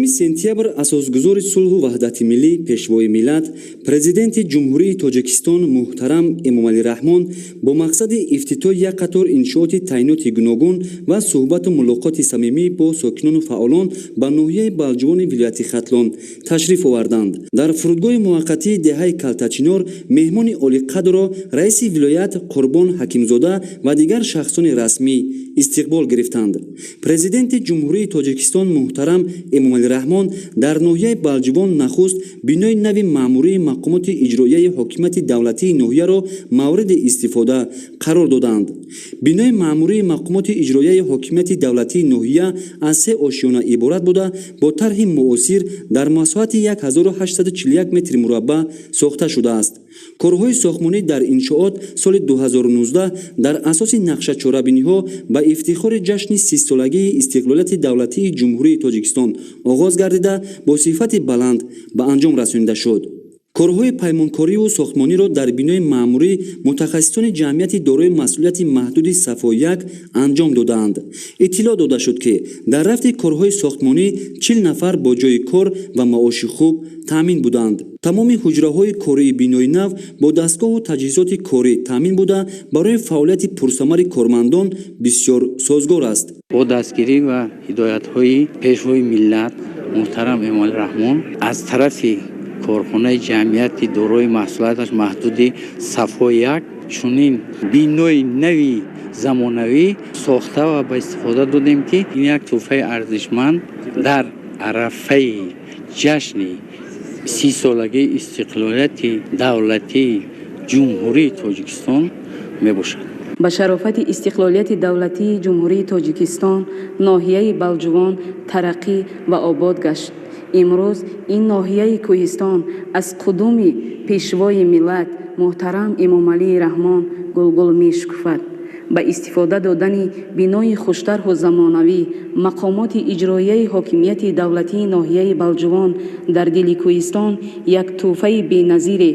23 сентябр асосгузори сулҳу ваҳдати миллӣ, Пешвои миллат, Президенти Ҷумҳурии Тоҷикистон муҳтарам Эмомалӣ Раҳмон бо мақсади ифтитоҳи як қатор иншооти таъиноти гуногун ва суҳбату мулоқоти самимӣ бо сокинону фаъолон ба ноҳияи Балҷувони вилояти Хатлон ташриф оварданд. Дар фурудгоҳи муваққатии деҳаи Калтачинор меҳмони олиқадрро раиси вилоят Қурбон Ҳакимзода ва дигар шахсони расмӣ истиқбол гирифтанд. Президенти Ҷумҳурии Тоҷикистон муҳтарам Эмомалӣ Раҳмон дар ноҳияи Балҷувон нахуст бинои нави маъмурии мақомоти иҷроияи ҳокимияти давлатии ноҳияро мавриди истифода қарор доданд. Бинои маъмурии мақомоти иҷроияи ҳокимияти давлатии ноҳия аз се ошёна иборат буда, бо тарҳи муосир дар масоҳати 1841 метри мураббаъ сохта шудааст. Корҳои сохтмонӣ дар иншоот соли 2019 дар асоси нақша-чорабиниҳо ба ифтихори ҷашни 30-солагии истиқлолияти давлатии Ҷумҳурии Тоҷикистон оғоз гардида, бо сифати баланд ба анҷом расонида шуд. Корҳои паймонкорию сохтмониро дар бинои маъмурӣ мутахассисони ҷамъияти дорои масъулияти маҳдуди «Сафо-1» анҷом додаанд. Иттилоъ дода шуд, ки дар рафти корҳои сохтмонӣ 40 нафар бо ҷойи кор ва маоши хуб таъмин буданд. Тамоми ҳуҷраҳои кории бинои нав бо дастгоҳу таҷҳизоти корӣ таъмин буда, барои фаъолияти пурсамари кормандон бисёр созгор аст. Бо дастгирӣ ва ҳидоятҳои Пешвои миллат муҳтарам Эмомалӣ Раҳмон аз тарафи корхонаи ҷамъияти дорои масъулияташ маҳдуди «Сафо-1» чунин бинои нави замонавӣ сохта ва ба истифода додем, ки ин як тӯҳфаи арзишманд дар арафаи ҷашни 30-солагии истиқлолияти давлатии Ҷумҳурии Тоҷикистон мебошад. Ба шарофати истиқлолияти давлатии Ҷумҳурии Тоҷикистон ноҳияи Балҷувон тараққӣ ва обод гашт. Имрӯз ин ноҳияи кӯҳистон аз қудуми Пешвои миллат муҳтарам Эмомалии Раҳмон гулгул мешукуфад. Ба истифода додани бинои хуштарҳу замонавӣ мақомоти иҷроияи ҳокимияти давлатии ноҳияи Балҷувон дар дили кӯҳистон як тӯҳфаи беназире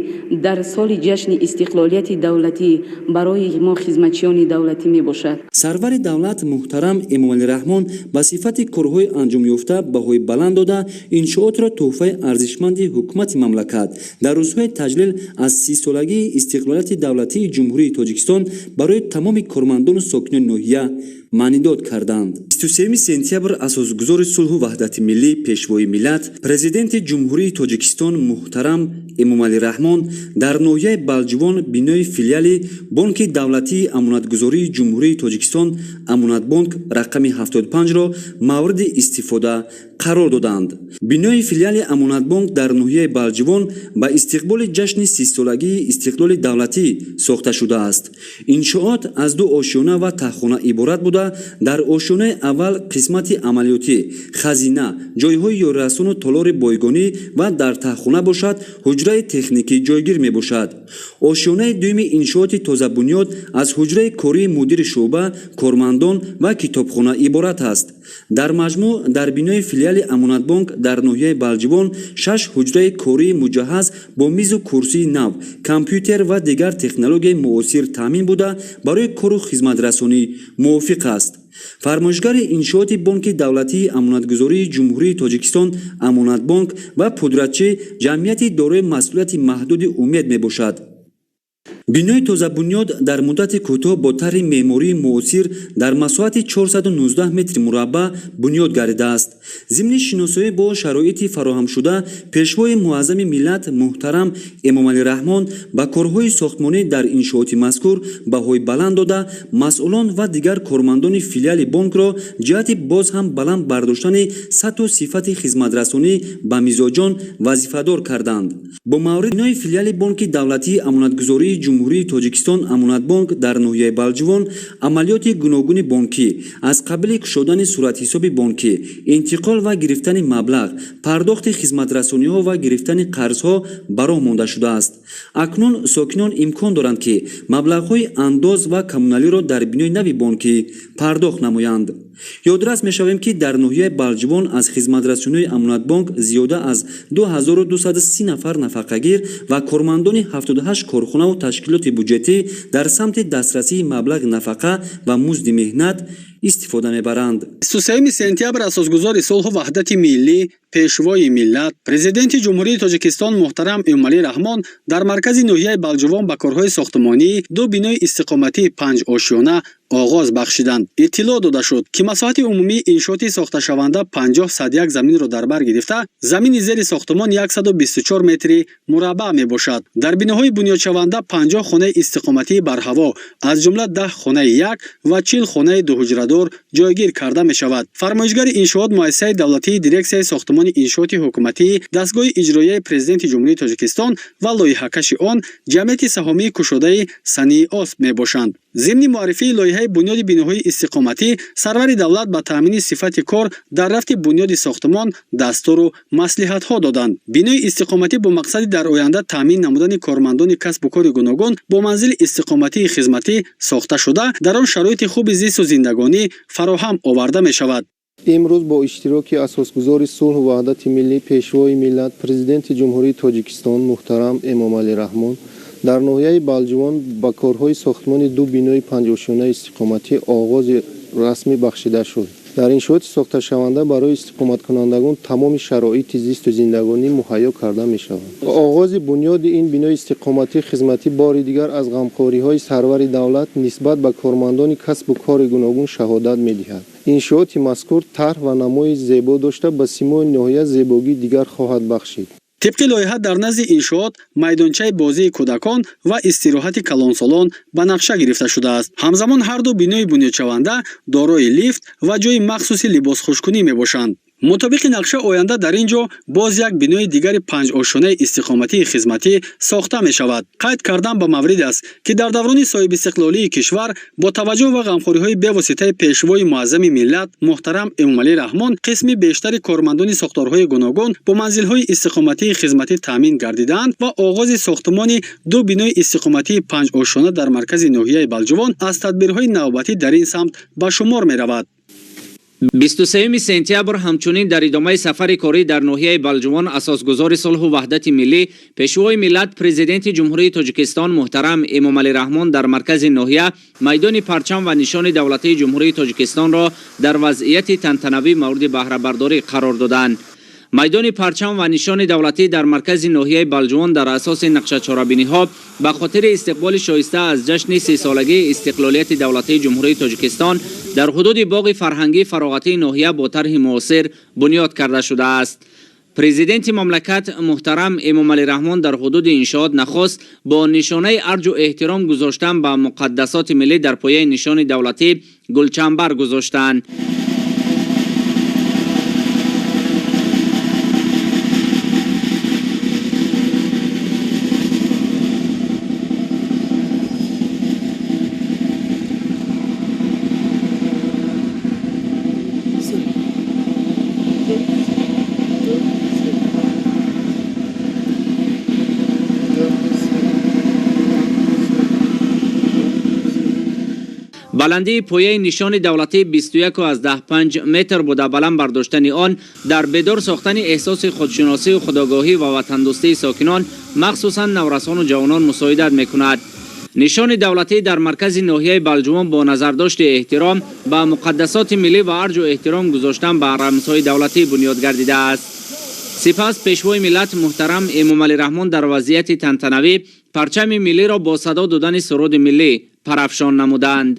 дар соли ҷашни истиқлолияти давлатӣ барои мо, хизматчиёни давлатӣ, мебошад. Сарвари давлат муҳтарам Эмомалӣ Раҳмон ба сифати корҳои анҷомёфта баҳои баланд дода, иншоотро тӯҳфаи арзишманди ҳукумати мамлакат дар рӯзҳои таҷлил аз 30-солагии истиқлолияти давлатии Ҷумҳурии Тоҷикистон барои тамоми кормандону сокинони ноҳия маънидод карданд. 23 сентябр асосгузори сулҳу ваҳдати миллӣ, Пешвои миллат, Президенти Ҷумҳурии Тоҷикистон муҳтарам Эмомалӣ Раҳмон дар ноҳияи Балҷувон бинои филиали Бонки давлатии амонатгузории Ҷумҳурии Тоҷикистон «Амонатбонк» рақами 75-ро мавриди истифода қарор доданд. Бинои филиали Амонатбонк дар ноҳияи Балҷувон ба истиқболи ҷашни 30-солагии истиқлоли давлатӣ сохта шудааст. Иншоот аз ду ошёна ва таҳхона иборат буда, дар ошёнаи аввал қисмати амалиётӣ, хазина, ҷойҳои ёрирасону толори бойгонӣ ва дар таҳхона бошад, ҳуҷраи техникӣ ҷойгир мебошад. Ошёнаи дуюми иншооти тозабунёд аз ҳуҷраи кории мудири шӯъба, кормандон ва китобхона иборат аст. Дар маҷмӯъ дар бинои филиали Амонатбонк дар ноҳияи Балҷувон шаш ҳуҷраи кории муҷаҳҳаз бо мизу курсии нав, компютер ва дигар технологияи муосир таъмин буда, барои кору хизматрасонӣ мувофиқ аст. Фармоишгари иншооти Бонки давлатии амонатгузории Ҷумҳурии Тоҷикистон «Амонатбонк» ва пудратчӣ ҷамъияти дорои масъулияти маҳдуди «Умед» мебошад. Бинои тозабунёд дар муддати кӯтоҳ бо тарҳи меъмории муосир дар масоҳати 419 метри мураббаъ бунёд гардидааст. Зимни шиносоӣ бо шароити фароҳамшуда, Пешвои муаззами миллат муҳтарам Эмомалӣ Раҳмон ба корҳои сохтмонӣ дар иншооти мазкур баҳои баланд дода, масъулон ва дигар кормандони филиали бонкро ҷиҳати боз ҳам баланд бардоштани сатҳу сифати хизматрасонӣ ба мизоҷон вазифадор карданд. Бо мавриди бинои филиали Бонки давлатии амонатгузории Ҷумҳурии Тоҷикистон «Амонатбонк» дар ноҳияи Балҷувон амалиёти гуногуни бонкӣ аз қабили кушодани суратҳисоби бонкӣ, интиқол ва гирифтани маблағ, пардохти хизматрасониҳо ва гирифтани қарзҳо ба роҳ монда шудааст. Акнун сокинон имкон доранд, ки маблағҳои андоз ва коммуналиро дар бинои нави бонкӣ пардохт намоянд. Ёдрас мешавем, ки дар ноҳияи Балҷувон аз хизматрасониҳои Амонатбонк зиёда аз 2230 нафар нафақагир ва кормандони 78 корхонаву ташкилоти буҷетӣ дар самти дастрасии маблағи нафақа ва музди меҳнат истифода мебаранд. 23 сентябр асосгузори сулҳу ваҳдати миллӣ, пешвои миллат, Президенти Ҷумҳурии Тоҷикистон муҳтарам Эмомалӣ Раҳмон дар маркази ноҳияи Балҷувон ба корҳои сохтмонии ду бинои истиқоматии панҷошёна оғоз бахшиданд. Иттилоъ дода шуд, ки масоҳати умумии иншооти сохташаванда 50,01 заминро дар бар гирифта, замини зери сохтмон 124 метри мураббаъ мебошад. Дар биноҳои бунёдшаванда 50 хонаи истиқоматии барҳаво, аз ҷумла 10 хонаи як ва 40 хонаи дуҳуҷрадор ҷойгир карда мешавад. Фармоишгари иншоот муассисаи давлатии дирексияи сохтмони иншооти ҳукуматии дастгоҳи иҷроияи Президенти Ҷумҳурии Тоҷикистон ва лоиҳакаши он ҷамъияти саҳомии кушодаи Сании Осп мебошанд. Зимни муаррифии лоиҳаи бунёди биноҳои истиқоматӣ сарвари давлат ба таъмини сифати кор дар рафти бунёди сохтмон дастуру маслиҳатҳо доданд. Бинои истиқоматӣ бо мақсади дар оянда таъмин намудани кормандони касбу кори гуногун бо манзили истиқоматии хизматӣ сохта шуда, дар он шароити хуби зисту зиндагонӣ фароҳам оварда мешавад. Имрӯз бо иштироки асосгузори сулҳу ваҳдати миллӣ, пешвои миллат, Президенти Ҷумҳурии Тоҷикистон муҳтарам Эмомалӣ Раҳмон дар ноҳияи Балҷувон ба корҳои сохтмони ду бинои панҷошёнаи истиқоматӣ оғози расмӣ бахшида шуд. Дар иншооти сохташаванда барои истиқоматкунандагон тамоми шароити зисту зиндагонӣ муҳайё карда мешавад. Оғози бунёди ин бинои истиқоматӣ хизматӣ бори дигар аз ғамхориҳои сарвари давлат нисбат ба кормандони касбу кори гуногун шаҳодат медиҳад. Иншооти мазкур тарҳ ва намои зебо дошта, ба симои ноҳия зебогии дигар хоҳад бахшид. Тибқи лоиҳа дар назди иншоот майдончаи бозии кӯдакон ва истироҳати калонсолон ба нақша гирифта шудааст. Ҳамзамон ҳар ду бинои бунёдшаванда дорои лифт ва ҷои махсуси либосхушкунӣ мебошанд. Мутобиқи нақша оянда дар ин ҷо боз як бинои дигари панҷошёнаи истиқоматии хизматӣ сохта мешавад. Қайд кардан ба маврид аст, ки дар даврони соҳибистиқлолии кишвар бо таваҷҷӯҳ ва ғамхориҳои бевоситаи пешвои муаззами миллат муҳтарам Эмомалӣ Раҳмон қисми бештари кормандони сохторҳои гуногун бо манзилҳои истиқоматии хизматӣ таъмин гардидаанд ва оғози сохтмони ду бинои истиқоматии панҷошёна дар маркази ноҳияи Балҷувон аз тадбирҳои навбатӣ дар ин самт ба шумор меравад. 23 сентябр ҳамчунин дар идомаи сафари корӣ дар ноҳияи Балҷувон асосгузори сулҳу ваҳдати миллӣ, пешвои миллат, Президенти Ҷумҳурии Тоҷикистон муҳтарам Эмомалӣ Раҳмон дар маркази ноҳия майдони парчам ва нишони давлатии Ҷумҳурии Тоҷикистонро дар вазъияти тантанавӣ мавриди баҳрабардорӣ қарор доданд. Майдони парчам ва нишони давлатӣ дар маркази ноҳияи Балҷувон дар асоси нақшачорабиниҳо ба хотири истиқболи шоиста аз ҷашни сисолагии истиқлолияти давлатии Ҷумҳурии Тоҷикистон дар ҳудуди боғи фарҳангии фароғатии ноҳия бо тарҳи муосир бунёд карда шудааст. Президенти мамлакат муҳтарам Эмомалӣ Раҳмон дар ҳудуди иншоот нахост бо нишонаи арҷу эҳтиром гузоштан ба муқаддасоти миллӣ дар пояи нишони давлатӣ гулчамбар гузоштанд. Баландии пояи нишони давлатӣ 21,5 метр буда, баланд бардоштани он дар бедор сохтани эҳсоси худшиносию худогоҳӣ ва ватандӯстии сокинон, махсусан наврасону ҷавонон мусоидат мекунад. Нишони давлатӣ дар маркази ноҳияи Балҷувон бо назардошти эҳтиром ба муқаддасоти миллӣ ва арҷу эҳтиром гузоштан ба рамзҳои давлатӣ бунёд гардидааст. Сипас пешвои миллат муҳтарам Эмомалӣ Раҳмон дар вазъияти тантанавӣ парчами миллиро бо садо додани суруди миллӣ парафшон намуданд.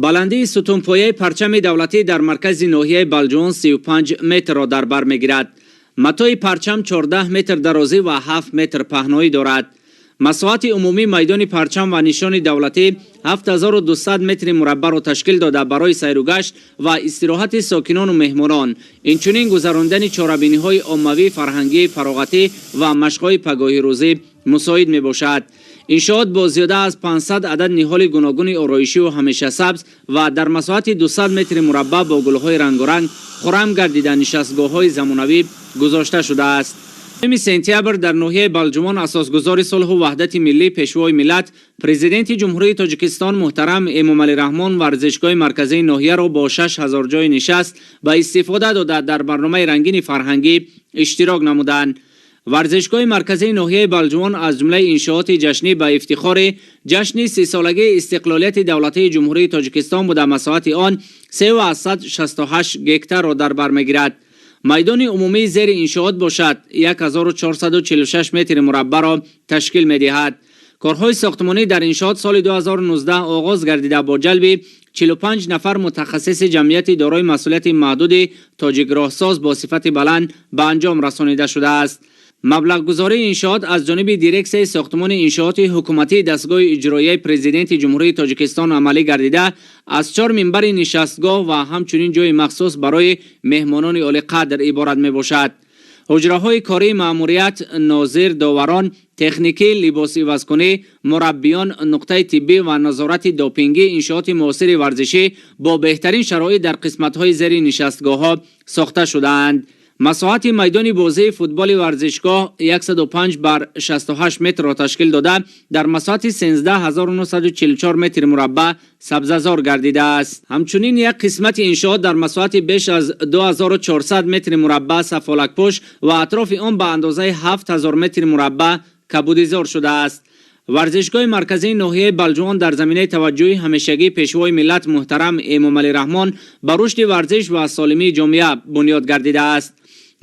Баландии сутунпояи парчами давлатӣ дар маркази ноҳияи Балҷувон 35 метрро дар бар мегирад. Матои парчам 14 метр дарозӣ ва 7 метр паҳноӣ дорад. Масоҳати умумии майдони парчам ва нишони давлатӣ 7200 метри мураббаъро ташкил дода, барои сайругашт ва истироҳати сокинону меҳмонон, инчунин гузарондани чорабиниҳои оммавӣ, фарҳангӣ, фароғатӣ ва машқҳои пагоҳирӯзӣ мусоид мебошад. Иншоот бо зиёда аз 500 адад ниҳоли гуногуни ороишиву ҳамешасабз ва дар масоҳати 200 метри мураббаъ бо гулҳои рангоранг хуррам гардида, нишастгоҳҳои замонавӣ гузошта шудааст. 1 сентябр дар ноҳияи Балҷувон асосгузори сулҳу ваҳдати миллӣ, Пешвои миллат, Президенти Ҷумҳурии Тоҷикистон муҳтарам Эмомалӣ Раҳмон варзишгоҳи марказии ноҳияро бо 6000 ҷойи нишаст ба истифода дода, дар барномаи рангини фарҳангӣ иштирок намуданд. Варзишгоҳи марказии ноҳияи Балҷувон аз ҷумлаи иншооти ҷашнӣ ба ифтихори ҷашни 30-солагии истиқлолияти давлатии Ҷумҳурии Тоҷикистон буда, масоҳати он 3,68 гектарро дар бар мегирад. Майдони умумии зери иншоот бошад 1446 метри мураббаъро ташкил медиҳад. Корҳои сохтмонӣ дар иншоот соли 2019 оғоз гардида, бо ҷалби 45 нафар мутахассиси ҷамъияти дорои масъулияти маҳдуди Тоҷикроҳсоз бо сифати баланд ба анҷом расонида шудааст. Маблағгузории иншоот аз ҷониби дирексияи сохтмони иншооти ҳукуматии дастгоҳи иҷроияи Президенти Ҷумҳурии Тоҷикистон амалӣ гардида, аз чор минбари нишастгоҳ ва ҳамчунин ҷои махсус барои меҳмонони олиқадр иборат мебошад. Ҳуҷраҳои кории маъмурият, нозир, доварон, техникӣ, либосивазкунӣ, мураббиён, нуқтаи тиббӣ ва назорати допингӣ, иншооти муосири варзишӣ бо беҳтарин шароит дар қисматҳои зери нишастгоҳҳо сохта шудаанд. Масоҳати майдони бозии футболи варзишгоҳ 105 бар 68 метрро ташкил дода, дар масоҳати 13944 метри мураббаъ сабзазор гардидааст. Ҳамчунин як қисмати иншоот дар масоҳати беш аз 2400 метри мураббаъ сафолакпӯш ва атрофи он ба андозаи 7000 метри мураббаъ кабудизор шудааст. Варзишгоҳи марказии ноҳияи Балҷувон дар заминаи таваҷҷӯҳи ҳамешагии Пешвои миллат муҳтарам Эмомалӣ Раҳмон ба рушди варзиш ва солимии ҷомеа бунёд гардидааст.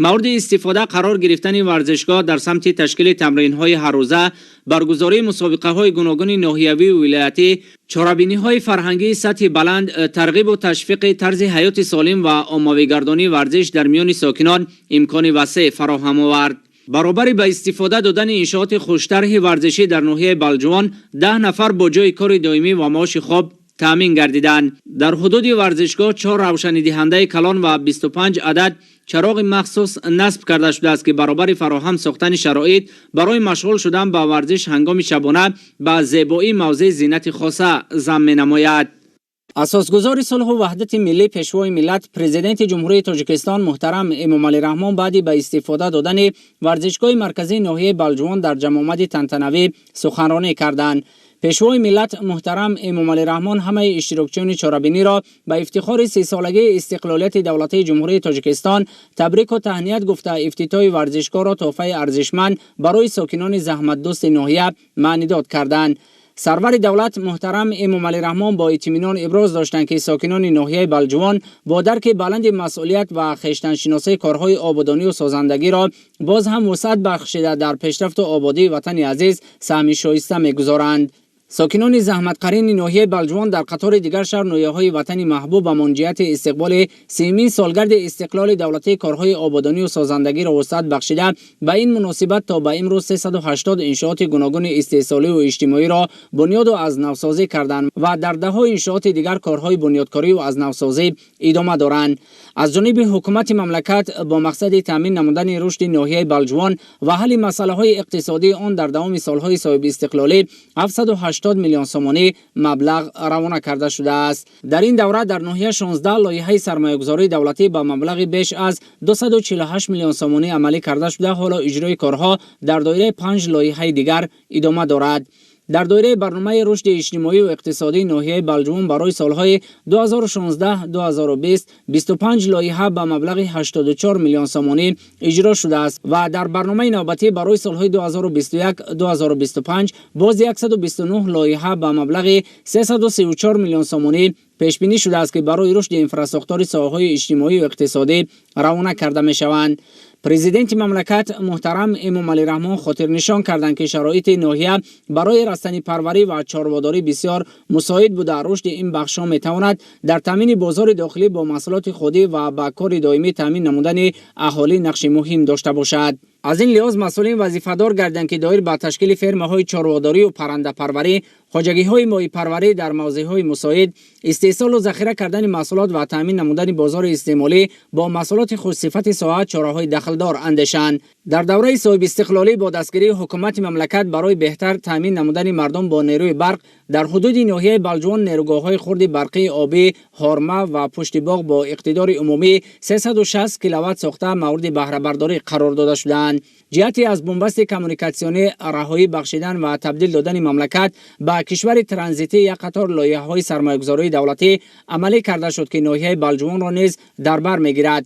Мавриди истифода қарор гирифтани варзишгоҳ дар самти ташкили тамринҳои ҳаррӯза, баргузории мусобиқаҳои гуногуни ноҳиявию вилоятӣ, чорабиниҳои фарҳангии сатҳи баланд, тарғибу ташвиқи тарзи ҳаёти солим ва оммавигардонии варзиш дар миёни сокинон имкони васеъ фароҳам овард. Баробари ба истифода додани иншооти хуштарҳи варзишӣ дар ноҳияи Балҷувон 10 нафар бо ҷойи кори доимӣ ва маоши хоб таъмин гардиданд. Дар ҳудуди варзишгоҳ чор равшанидиҳандаи калон ва 25 адад чароғи махсус насб карда шудааст, ки баробари фароҳам сохтани шароит барои машғул шудан ба варзиш ҳангоми шабона, ба зебоии мавзеи зинати хоса зам менамояд. Асосгузори сулҳу ваҳдати миллӣ, Пешвои миллат, Президенти Ҷумҳурии Тоҷикистон муҳтарам Эмомалӣ Раҳмон баъди ба истифода додани варзишгоҳи марказии ноҳияи Балҷувон дар ҷамъомади тантанавӣ суханронӣ карданд. Пешвои миллат муҳтарам Эмомалӣ Раҳмон ҳамаи иштирокчиёни чорабиниро ба ифтихори 30-солагии истиқлолияти давлатии Ҷумҳурии Тоҷикистон табрику таҳният гуфта, ифтитоҳи варзишгоҳро тӯҳфаи арзишманд барои сокинони заҳматдӯсти ноҳия маънидод карданд. Сарвари давлат муҳтарам Эмомалӣ Раҳмон бо итминон иброз доштанд, ки сокинони ноҳияи Балҷувон бо дарки баланди масъулият ва хештаншиносии корҳои ободонию созандагиро боз ҳам вусъат бахшида, дар пешрафту ободии ватани азиз саҳми шоиста мегузоранд. Сокинони заҳматқарини ноҳияи Балҷувон дар қатори дигар шаҳр ноҳияҳои ватани маҳбубамон ҷиҳати истиқболи 30-умин солгарди истиқлоли давлатии корҳои ободонию созандагиро вусъат бахшида, ба ин муносибат то ба имрӯз 380 иншооти гуногуни истеҳсолию иҷтимоиро бунёду аз навсозӣ карданд ва дар даҳҳо иншооти дигар корҳои бунёдкорию аз навсозӣ идома доранд. Аз ҷониби ҳукумати мамлакат бо мақсади таъмин намудани рушди ноҳияи Балҷувон ва ҳалли масъалаҳои иқтисодии он дар давоми солҳои соҳибистиқлолӣ 780 миллион сомонӣ маблағ равона карда шудааст. Дар ин давра дар ноҳия 16 лоиҳаи сармоягузории давлатӣ ба маблағи беш аз 248 миллион сомонӣ амалӣ карда шуда, ҳоло иҷрои корҳо дар доираи панҷ лоиҳаи дигар идома дорад. Дар доираи барномаи рушди иҷтимоию иқтисодии ноҳияи Балҷувон барои солҳои 2016-2020 25 лоиҳа ба маблағи 84 миллион сомонӣ иҷро шудааст ва дар барномаи навбатӣ барои солҳои 2021-2025 боз 129 лоиҳа ба маблағи 334 миллион сомонӣ пешбинӣ шудааст, ки барои рушди инфрасохтори соҳаҳои иҷтимоию иқтисодӣ равона карда мешаванд. Президенти мамлакат муҳтарам Эмомалӣ Раҳмон хотирнишон карданд, ки шароити ноҳия барои растанипарварӣ ва чорводорӣ бисёр мусоид буда, рушди ин бахшҳо метавонад дар таъмини бозори дохилӣ бо маҳсулоти худӣ ва ба кори доимӣ таъмин намудани аҳолӣ нақши муҳим дошта бошад. Аз ин лиҳоз масъулин вазифадор гардиданд, ки доир ба ташкили фермаҳои чорводорию паррандапарварӣ, хоҷагиҳои моҳипарварӣ дар мавзеъҳои мусоид, истеҳсолу захира кардани маҳсулот ва таъмин намудани бозори истеъмолӣ бо маҳсулоти хушсифати соҳа чораҳои дахлдор андешанд. Дар давраи соҳибистиқлолӣ бо дастгирии ҳукумати мамлакат барои беҳтар таъмин намудани мардум бо нерӯи барқ дар ҳудуди ноҳияи Балҷувон нерӯгоҳҳои хурди барқии обӣ Ҳорма ва Пушти боғ бо иқтидори умумӣ 360 киловатт сохта мавриди баҳрабардорӣ қарор дода шудаанд. Ҷиҳати аз бунбасти коммуникатсионӣ раҳоӣ бахшидан ва табдил додани мамлакат ба кишвари транзитӣ як қатор лоиҳаҳои сармоягузории давлатӣ амалӣ карда шуд, ки ноҳияи Балҷувонро низ дар бар мегирад.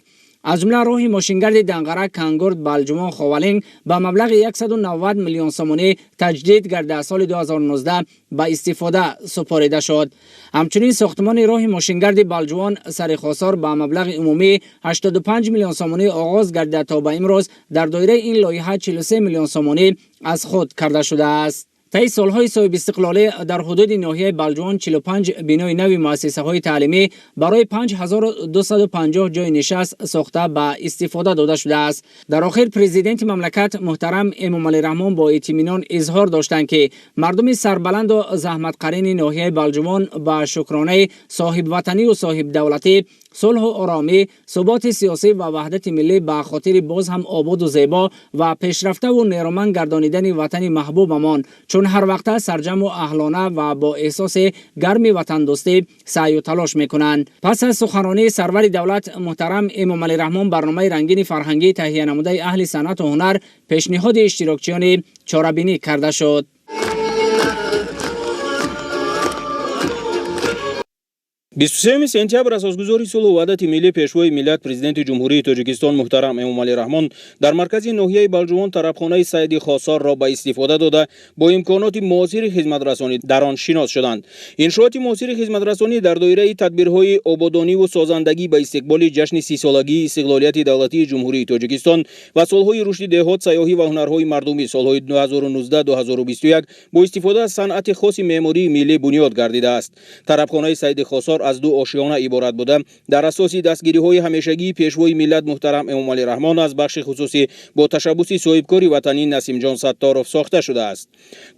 Аз ҷумла роҳи мошингарди Данғара, Кангурд, Балҷувон, Ховалинг ба маблағи 190 миллион сомонӣ таҷдид гардида, соли 2019 ба истифода супорида шуд. Ҳамчунин сохтмони роҳи мошингарди Балҷувон Сари Хосор ба маблағи умумӣ 85 миллион сомонӣ оғоз гардида, то ба имрӯз дар доираи ин лоиҳа 43 миллион сомонӣ аз худ карда шудааст. Таи солҳои соҳибистиқлолӣ дар ҳудуди ноҳияи Балҷувон 45 бинои нави муассисаҳои таълимӣ барои 5250 ҷойи нишаст сохта ба истифода дода шудааст. Дар охир президенти мамлакат муҳтарам Эмомалӣ Раҳмон бо итминон изҳор доштанд, ки мардуми сарбаланду заҳматқарини ноҳияи Балҷувон ба шукронаи соҳибватанию соҳибдавлатӣ, сулҳу оромӣ, суботи сиёсӣ ва ваҳдати миллӣ ба хотири боз ҳам ободу зебо ва пешрафтаву нерӯманд гардонидани ватани маҳбубамон чун ҳар вақта сарҷаму аҳлона ва бо эҳсоси гарми ватандӯстӣ саъю талош мекунанд. Пас аз суханронии сарвари давлат муҳтарам Эмомалӣ Раҳмон барномаи рангини фарҳангӣ таҳия намудаи аҳли санъату ҳунар пешниҳоди иштирокчиёни чорабинӣ карда шуд. 23 сентябр асосгузори сулҳу ваҳдати миллӣ, Пешвои миллат, Президенти Ҷумҳурии Тоҷикистон муҳтарам Эмомалӣ Раҳмон дар маркази ноҳияи Балҷувон тарабхонаи Сайди Хосорро ба истифода дода, бо имконоти муосири хизматрасонӣ дар он шинос шуданд. Иншооти муосири хизматрасонӣ дар доираи тадбирҳои ободониву созандагӣ ба истиқболи ҷашни 30-солагии истиқлолияти давлатии Ҷумҳурии Тоҷикистон ва солҳои рушди деҳот, сайёҳӣ ва ҳунарҳои мардумӣ солҳои 2019-2021 бо истифода аз санъати хоси меъмории миллӣ бунёд гардидааст. Тарабхонаи Сайди Хосор аз ду ошиёна иборат буда, дар асоси дастгириҳои ҳамешагии Пешвои миллат муҳтарам Эмомалӣ Раҳмон аз бахши хусусӣ бо ташаббуси соҳибкори ватанӣ Насимҷон Сатторов сохта шудааст.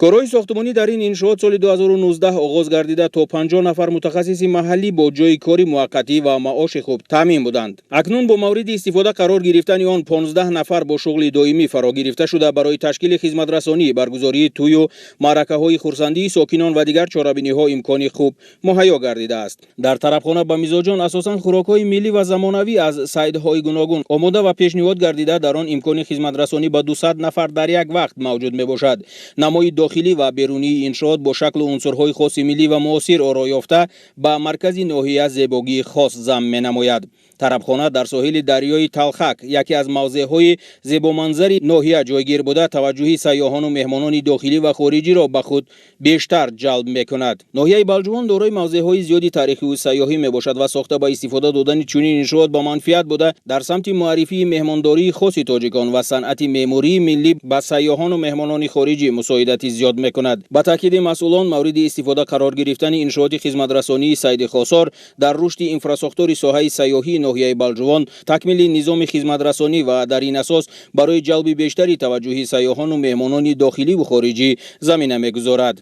Корҳои сохтмонӣ дар ин иншоот соли 2019 оғоз гардида, то 50 нафар мутахассиси маҳаллӣ бо ҷойи кори муваққатӣ ва маоши хуб таъмин буданд. Акнун бо мавриди истифода қарор гирифтани он 15 нафар бо шуғли доимӣ фаро гирифта шуда, барои ташкили хизматрасонӣ, баргузории тӯю маъракаҳои хурсандии сокинон ва дигар чорабиниҳо имкони хуб муҳайё гардидааст. Дар тарабхона ба мизоҷон асосан хӯрокҳои миллӣ ва замонавӣ аз сайдҳои гуногун омода ва пешниҳод гардида, дар он имкони хизматрасонӣ ба 200 нафар дар як вақт мавҷуд мебошад. Намои дохилӣ ва берунии иншоот бо шаклу унсурҳои хоси миллӣ ва муосир оро ёфта, ба маркази ноҳия зебогии хос зам менамояд. Тарабхона дар соҳили дарёи Талхак, яке аз мавзеъҳои зебоманзари ноҳия ҷойгир буда, таваҷҷӯҳи сайёҳону меҳмонони дохилӣ ва хориҷиро ба худ бештар ҷалб мекунад. Ноҳияи Балҷувон дорои мавзеъҳои зиёди таърихию сайёҳӣ мебошад ва сохта ба истифода додани чунин иншоот ба манфиат буда, дар самти муаррифии меҳмондории хоси тоҷикон ва санъати меъмории миллӣ ба сайёҳону меҳмонони хориҷӣ мусоидати зиёд мекунад. Ба таъкиди масъулон, мавриди истифода қарор гирифтани иншооти хизматрасонии Сайди Хосор дар рушди инфрасохтори соҳаи сайёҳии ноҳияи Балҷувон, такмили низоми хизматрасонӣ ва дар ин асос барои ҷалби бештари таваҷҷӯҳи сайёҳону меҳмонони дохиливу хориҷӣ замина мегузорад.